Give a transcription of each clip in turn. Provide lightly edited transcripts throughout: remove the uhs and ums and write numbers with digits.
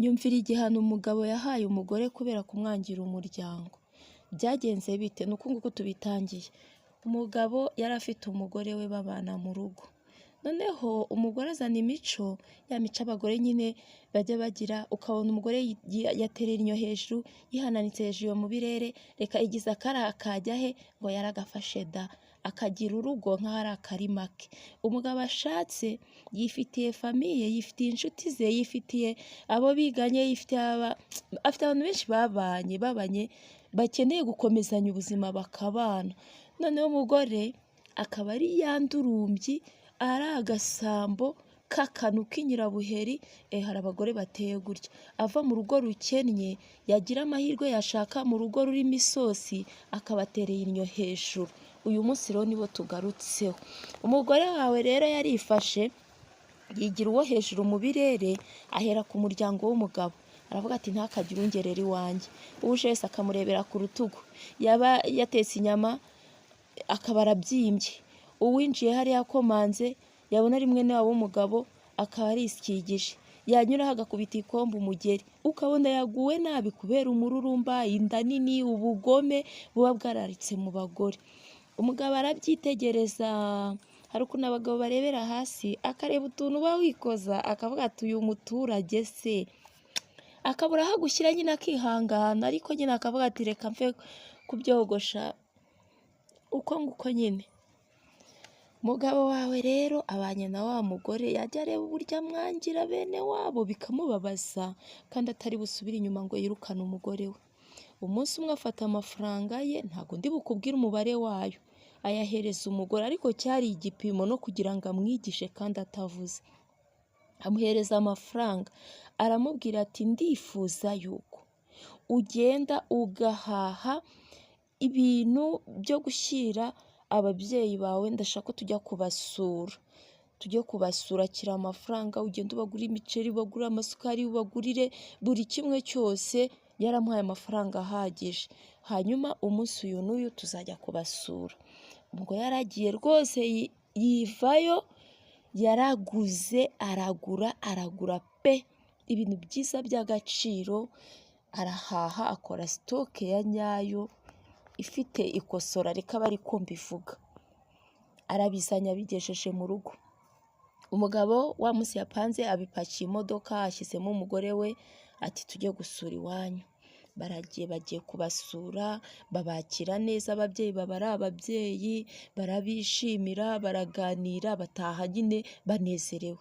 Nyumvira igihano umugabo yahaye umugore kubera kumwangira umuryango. Byagenze bite? Ni uku nguku tubitangiye. Umugabo yari afite umugore we babana mu rugo. Noneho umugore azana imico, ya mico abagore nyine bajya bagira, ukabona umugore yaterera inyo hejuru, yihananitse hejuru mu birere, reka igize akari kajya he ngo yaragafashe da, akagira urugo nk'aho ari akarima ke. Umugabo ashatse yifitiye famille, yifitiye inshuti ze, yifitiye abo biganye, yifitiye aba, afite abantu benshi babanye bakeneye gukomezanya ubuzima bakabana. Noneho umugore akaba ari ya ndurumbyi, ari agasambo k'akanu k'inyirabuheri, hari abagore bateye gutya. Ava mu rugo rukennye, yagira amahirwe yashaka mu rugo rurimo isosi, akabatereye innyo hejuru. Uyu munsi rero nibo tugarutseho. Umugore wawe rero yarifashe, yigira uwo hejuru mu birere, ahera ku muryango w'umugabo. Aravuga ati ntakagire ungerera iwanjye. Uje wese akamurebera ku rutugu. Yaba yatetse inyama, akaba arabyimbye. Uwinjiye hariya akomanze, yabona ari mwene wabo w'umugabo, akaba arisikigije. Yanyuraho agakubita ikombe umugeri. Ukabona yaguwe nabi kubera umururumba, inda nini, ubugome buba bwararitse mu bagore. Umugabo arabyitegereza, hari ukuntu abagabo barebera hasi, akareba utuntu uba wikoza, akavuga ati uyu muturage se, akabura aho agushyira nyine akihangana, ariko nyine akavuga ati reka mve kubyogosha, uko nguko nyine. Umugabo wawe rero abanye na wa mugore, yajya areba uburyo amwangira bene wabo bikamubabaza, kandi atari busubire inyuma ngo yirukane umugore we. Umunsi umwe afata amafaranga ye, ntabwo ndi bukubwire umubare wayo, ayahereza umugore, ariko cyari igipimo no kugira ngo amwigishe kandi atavuze. Amuhereza amafaranga, aramubwira ati ndifuza yuko ugenda ugahaha ibintu byo gushyira ababyeyi bawe, ndashaka ko tujya kubasura. Tujye kubasura, akira amafaranga, ugende ubagurire imiceri, ubagurire amasukari, ubagurire buri kimwe cyose, yaramuhaye amafaranga ahagije. Hanyuma umunsi uyu n'uyu tuzajya kubasura. Umugore yaragiye rwose yivayo, yaraguze, aragura, aragura pe! Ibintu byiza by'agaciro, arahaha, akora stock ya nyayo, ifite ikosora reka abe ariko mbivuga. Arabizanye abigejeje mu rugo. Umugabo wa munsi yapanze abipakiye imodoka, ashyizemo umugore we, ati tujye gusura iwanyu. Baragiye bagiye kubasura, babakira neza, ababyeyi baba ari ababyeyi, barabishimira, baraganira, bataha nyine banezerewe.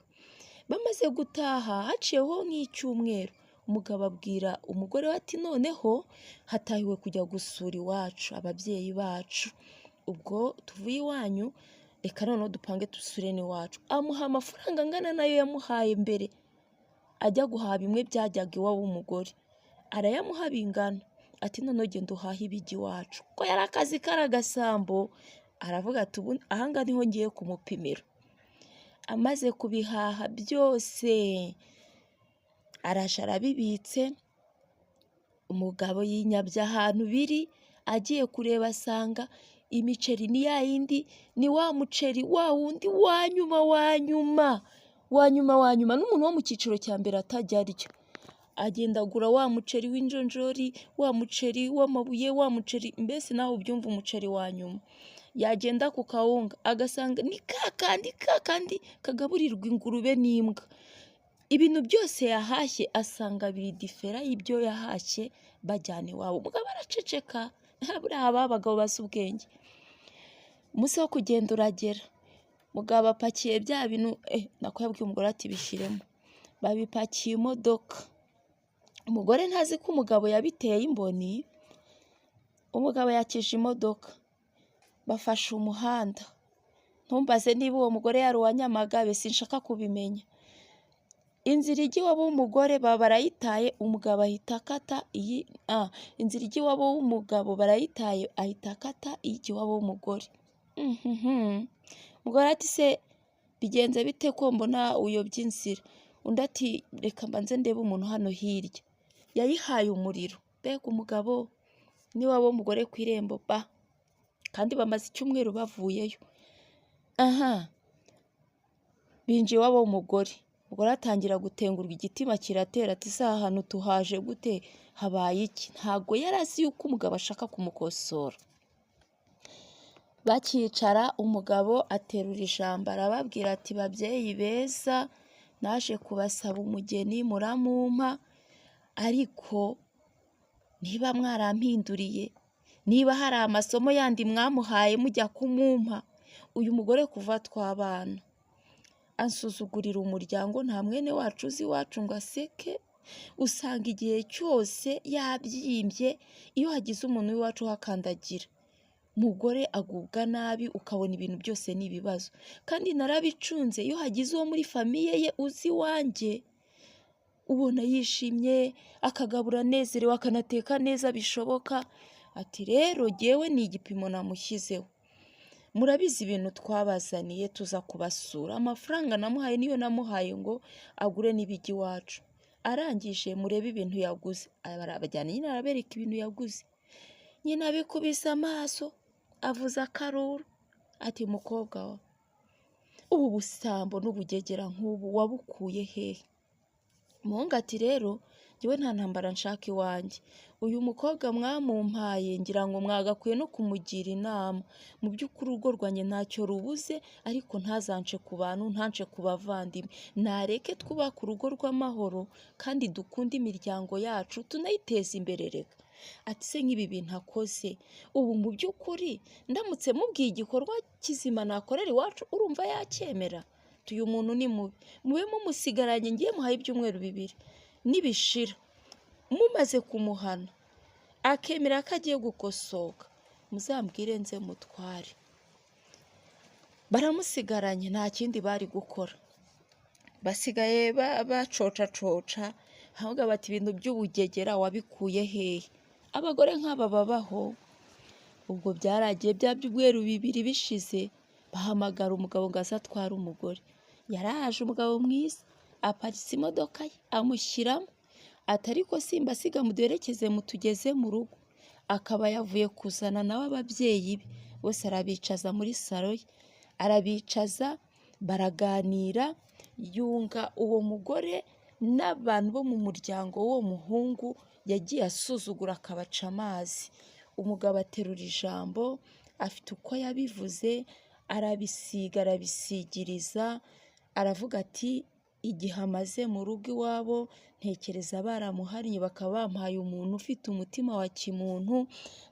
Bamaze gutaha haciyeho nk'icyumweru, umugabo abwira umugore we ati noneho hatahiwe kujya gusura iwacu, ababyeyi bacu. Ubwo tuvuye iwanyu, reka noneho dupange dusure n'iwacu. Amuha amafaranga angana n'ayo yamuhaye mbere, ajya guhaha bimwe byajyaga iwabo w'umugore. Arayamuha bingana, ati noneho genda uhahe ibijya iwacu. Kuko yari akazi kari agasambo, aravuga ati ubu aha ngaha niho ngiye kumupimira. Amaze kubihaha byose, araje arabibitse, umugabo yinyabye ahantu biri, agiye kureba asanga imiceri ni ya yindi, ni wa muceri wa wundi wa nyuma wa nyuma, wa nyuma wa nyuma, n'umuntu wo mu cyiciro cya mbere atajya arya. Agenda agura wa muceri w'injonjori, wa muceri w'amabuye, wa muceri, mbese nawe ubyumva umuceri wa nyuma. Yagenda ku kawunga agasanga ni ka kandi ka kandi kagaburirwa ingurube n'imbwa. Ibintu byose yahashye asanga biri différent y'ibyo yahashye bajyana iwabo. Umugabo araceceka, buriya habaho abagabo bazi ubwenge. Umunsi wo kugenda uragera, mugabo apakiye bya bintu, nako yabwiye umugore ati bishyiremo. Babipakiye imodoka. Umugore ntazi ko umugabo yabiteye imboni, umugabo yakije imodoka, bafashe umuhanda. Ntumbaze niba uwo mugore yari uwa Nyamagabe, sinshaka kubimenya. Inzira ijya iwabo w'umugore baba barayitaye, umugabo ahita akata iyi, inzira ijya iwabo w'umugabo barayitaye, ahita akata ijya iwabo w'umugore. Umugore ati se bigenze bite ko mbona uyobye inzira? Undi ati reka mbanze ndebe umuntu hano hirya. Yayihaye umuriro. Mbega umugabo n'iwabo w'umugore ku irembo ba! Kandi bamaze icyumweru bavuyeyo. Aha, binjiye iwabo w'umugore. Umugore atangira gutengurwa, igitima kiratera, ati: "Se aha hantu tuhaje gute? Habaye iki?" Ntabwo yari azi yuko umugabo ashaka kumukosora. Bakicara, umugabo aterura ijambo, arababwira ati: "Babyeyi beza, naje kubasaba umugeni muramumpa, ariko niba mwarampinduriye, niba hari amasomo yandi mwamuhaye mujya kumumpa, uyu mugore kuva twabana ansuzugurira umuryango. Nta mwene wacu uzi iwacu ngo aseke. Usanga igihe cyose yabyimbye. Iyo hagize umuntu w'iwacu uhakandagira, umugore agubwa nabi, ukabona ibintu byose ni ibibazo. Kandi narabicunze, iyo hagize uwo muri famille ye uzi iwanjye, ubona yishimye, akagabura anezerewe, akanateka neza bishoboka." Ati: "Rero jyewe ni igipimo namushyizeho. Murabizi ibintu twabazaniye tuza kubasura, amafaranga namuhaye niyo namuhaye ngo agure n'ibijya iwacu. Arangije murebe ibintu yaguze." Arabajyana nyine, arabereka ibintu yaguze. Nyine abikubise amaso, avuza akaruru, ati: "Mukobwa wa, ubu busambo n'ubugegera nk'ubu wabukuye hehe?" Umuhungu ati: "Rero njyewe nta ntambara nshaka iwanjye. Uyu mukobwa mwamumpaye, ngira ngo mwagakwiye no kumugira inama. Mu by'ukuri urugo rwanjye ntacyo rubuze, ariko ntazance ku bantu, ntance ku bavandimwe. Nareke twubake urugo rw'amahoro kandi dukunde imiryango yacu, tunayiteze imbere reka." Ati: "Se nk'ibi bintu akoze ubu, mu by'ukuri ndamutse mubwiye igikorwa kizima nakorera iwacu, urumva yacyemera? Uyu muntu ni mubi. Mube mumusigaranye, ngiye muhaye ibyumweru 2. Nibishira mumaze kumuhana akemera ko agiye gukosoka, muzambwire nze mutware." Baramusigaranye, nta kindi bari gukora. Basigaye bacocacoca ahubwo, bati: "Ibintu by'ubugegera wabikuye hehe?" Abagore nk'aba babaho. Ubwo byaragiye, bya byumweru 2 bishize, bahamagara umugabo ngo aze atware umugore. Yaraje umugabo mwiza, aparitse imodoka ye, amushyiramo, ati: "Ariko simbasiga, muduherekeze mutugeze mu rugo." Akaba yavuye kuzana nawe ababyeyi be bose, arabicaza muri salo ye, arabicaza baraganira, yunga uwo mugore n'abantu bo mu muryango w'uwo muhungu yagiye asuzugura akabaca amazi. Umugabo aterura ijambo, afite uko yabivuze, arabisiga, arabisigiriza, aravuga ati: "Igihe amaze mu rugo iwabo, ntekereza baramuhariye, bakaba bampaye umuntu ufite umutima wa kimuntu.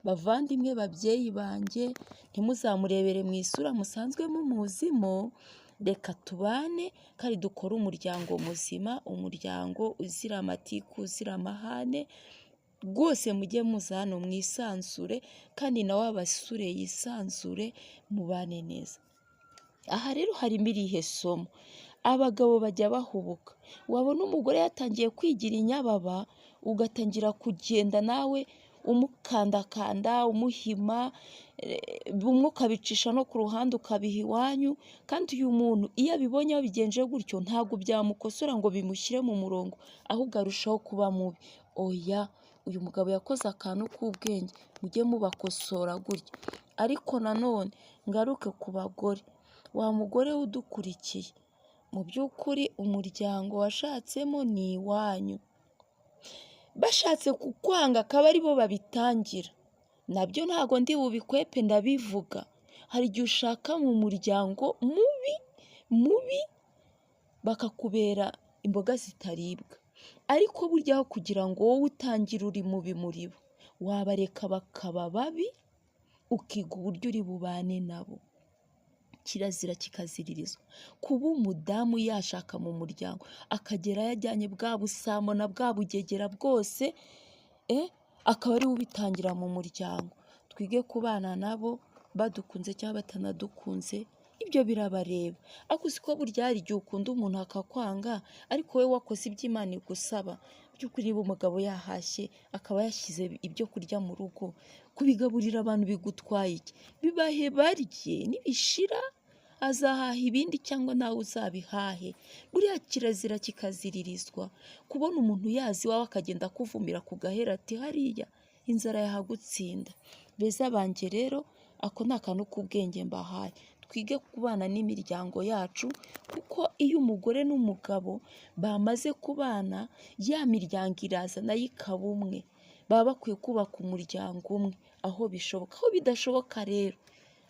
Bavandimwe, babyeyi banjye, ntimuzamurebere mu isura musanzwe mumuzimo. Reka tubane kandi dukore umuryango muzima, umuryango uzira amatiku, uzira amahane. Rwose mujye muza hano mwisanzure, kandi nawe abasure yisanzure, mubane neza." Aha rero harimo irihe somo? Abagabo bajya bahubuka. Wabona umugore yatangiye kwigira inyababa, ugatangira kugenda nawe umukandakanda, umuhima, bumwe ukabicisha no ku ruhande, ukabiha iwanyu. Kandi uyu muntu iyo abibonye wabigenje gutyo, ntabwo byamukosora ngo bimushyire mu murongo, ahubwo arushaho kuba mubi. Oya, uyu mugabo yakoze akantu k'ubwenge. Mujye mubakosora gutya. Ariko nanone ngaruke ku bagore. Wa mugore we udukurikiye, mu by'ukuri umuryango washatsemo ni iwanyu. Bashatse kukwanga akaba aribo babitangira, nabyo ntabwo ndi bubikwepe, ndabivuga. Hari igihe ushaka mu muryango mubi mubi, bakakubera imboga zitaribwa. Ariko burya aho kugira ngo wowe utangire uri mubi muri bo, wabareka bakaba babi, ukiga uburyo uri bubane nabo. Kirazira kikaziririzwa kuba umudamu yashaka mu muryango, akagera yajyanye bwa busamo na bwa bugegera bwose, akaba ariwe ubitangira mu muryango. Twige kubana nabo badukunze cyangwa batanadukunze, ibyo birabareba. Ariko uzi ko burya hari igihe ukunda umuntu akakwanga, ariko wowe wakoze ibyo Imana igusaba? By'ukuri niba umugabo yahashye, akaba yashyize ibyo kurya mu rugo, kubigaburira abantu bigutwaye iki? Bibahe barye, nibishira azahaha ibindi cyangwa nawe uzabihahe. Buriya kirazira kikaziririzwa kubona umuntu yazi iwawe, akagenda akuvumira ku gahera, ati: "Hariya inzara yahagutsinda." Beza banjye rero, ako ni akantu k'ubwenge mbahaye. Twige kubana n'imiryango yacu, kuko iyo umugore n'umugabo bamaze kubana, ya miryango iraza nayo ikaba umwe. Baba bakwiye kubaka umuryango umwe aho bishoboka. Aho bidashoboka rero,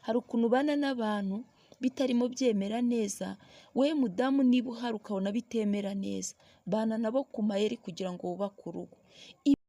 hari ukuntu ubana n'abantu bitarimo byemera neza, wowe mudamu niba uhari ukabona bitemera neza, bana nabo ku mayeri kugira ngo wubake urugo.